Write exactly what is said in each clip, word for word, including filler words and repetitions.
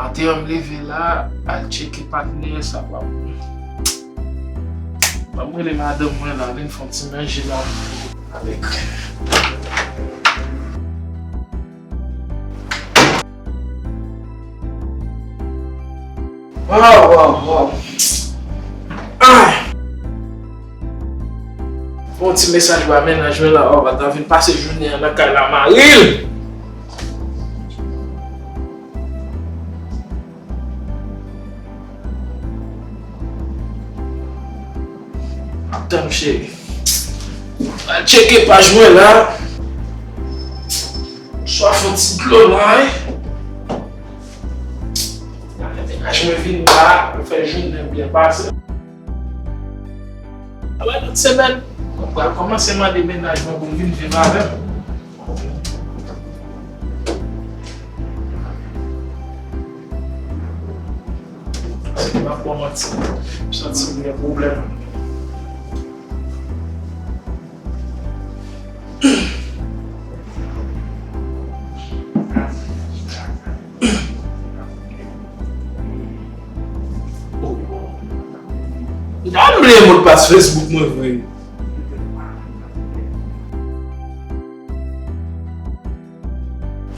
Maten an m leve la, al tcheke patnè sa pa. Ban m rele madanm mwen la, vin fè yon ti manje la avèk. Waw, waw, waw. Ah! Fè yon ti mesaj ba mennaj mwen la, oh, pa ta vin pase jounen an nan kay la, mari l. Ap tann ou, cheri. Al tcheke paj mwen la. Swaf yon ti dlo la, wi. Mennaj mwen vin la, nou fè jounen byen pase. Apre lòt semèn, mwen pral kòmanse mande mennaj mwen pou l vin viv avè m. Paske m ap ba w manti, m santi m gen pwoblèm. M ta bliye modpas Facebook mwen vre.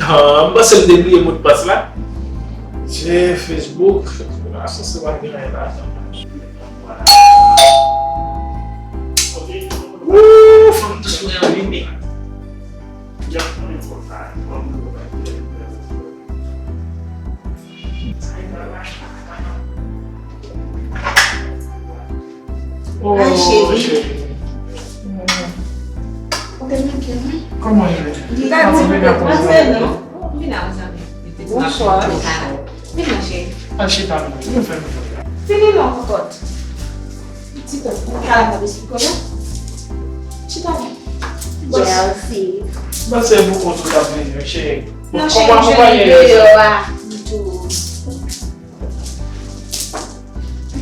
Ah, m panse m te bliye modpas la. Se Facebook. Asanse pa gen anyen ladan. Woo, fanm dous mwen an vini. Oh, cheri. Cheri. Ou te manke m, wi. Kòman w ye? Li ta di m te panse non. Vin la, zanmi. Bonswa. Vin la, cheri. Al chita non. Vin fè nou. Fini non, kòkòt. Ti kòkòt. Kala m ap esplike w la. Chita non. Jèl si. Bon, se pou kont ou t ap vini, cheri. Non, cheri, m jwenn li deyò a. M tou.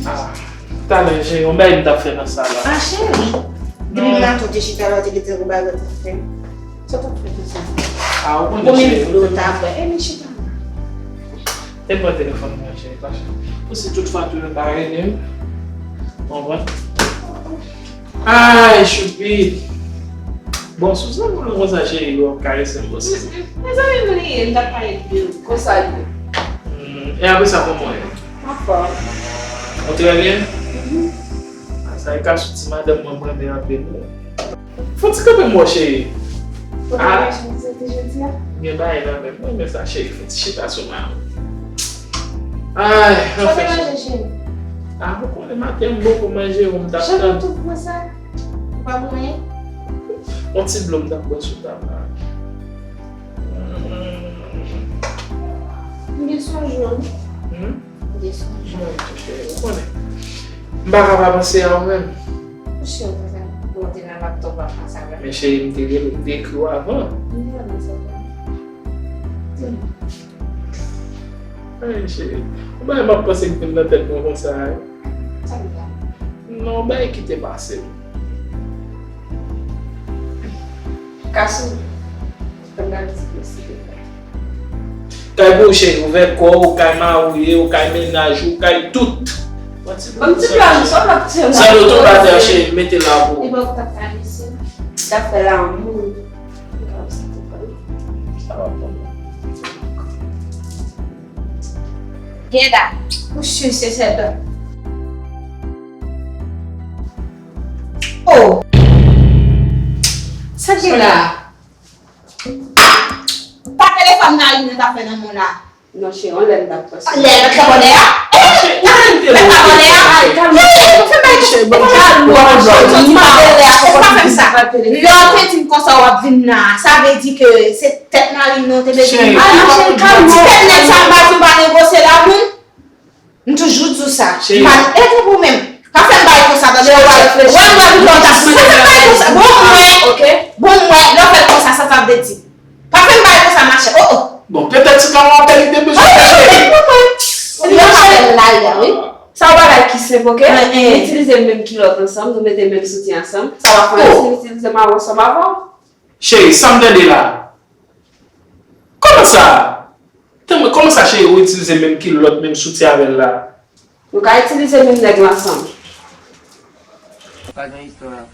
Ah, talè, cheri, yon bagay m t ap fè nan sal la. Ah, cheri. Depi maten w te chita la, w te gentan gen bagay w t ap fè. Sa w t ap fè konsa? Ah, ou konnen, cheri. Konbyen dlo w t ap bwè? Ebyen, chita la. E pran telefòn mwen, cheri, paske pou si tout fwa tou yo ta rele m. Konprann? Ay, choupit. Bon, sou sa moun konsa cheri, w ap karese m konsa. Mezanmi, m li ye, m t ap pale de ou. Konsa l ye. Hmm, e apre sa, kòman w ye? Anfòm. Ou trè byen? Mhm. A, sa e ka sou ti madanm mwen, m renmen anpil wi. Fò ti kanpe m wè cheri. Ou te manje midi jodi a? Gen bagay nan men m, mwen renmen sa cheri, fò ti chita sou mari. Ay, anfen. Sa w te manje cheri? A, ou konnen maten m poko manje, ou m t ap tann. Jan nou tout pran sa? Ou pa bwè anyen? Yon ti dlo m t ap bwè sou tab la. M gen sonj ou wi. Hmm? M gen sonj ou. Mwen tou cheri, ou konnen. M pa ka pa panse a ou menm. Ou cheri, ou te nan laptop w ap panse avè m. Men cheri, m te rele, m te ekri w avan. M te wè mesaj la. Di m. Ay, cheri. Ou pa wè m ap panse k vin nan tèt mwen konsa, wi. Sa m fè? Non, bay ki te pase m. Kasou, fè m gade ti plis, silvouplè. Kay pou ou, cheri, ouvè kò w, kay mari w ye, ou kay mennaj ou, kay tout. Ban m ti plan, sa w ap di la? Zalo tonbe atè a, cheri, mete la pou ou. E bò w t ap pale, se? T ap fè lanmou. Sa va pou mwen. Geda, ou si se sèt an? Oh! Sa gen la? Pa telefòn nan li nan zafè nan moun la. Non, cheri, on lè m t ap panse. Lè nan kabònè a? Lè nan kabònè a? Ay, kalme. Cheri, kalme. Ou pa fè m sa. Lè w te di m konsa w ap vin la, sa vle di ke se tèt mari m nan w te bezwen. Ay, non, cheri, kalme. Ti tèt nèg sa m pa di w pa negosye la pou m. M toujou di w sa. M pa, e tanpri w menm. Pa fè m bagay konsa, tande, w al reflechi. Wè, wè, wè, wè, pa fè m bagay konsa. Bon, mwen. Ok. Bon, mwen, lè w fè l konsa, sa sa vle di? Pa fè m bagay konsa, machè. Oh, oh. Bon, petèt se ta w apèl li te bezwen fè, cheri. Li pa fè l la, wi. Sa w bagay ki senp, ok? Itilize menm kilòt ansanm, nou mete menm soutyen ansanm. Sa va fè anyen si m itilize mawon ansanm avè w? Cheri, sa m tande la? Kòman sa? Tann mwen, kòman sa cheri ou itilize menm kilòt, menm soutyen avè l la? Nou ka itilize menm nèg la ansanm. Pa gen istwa.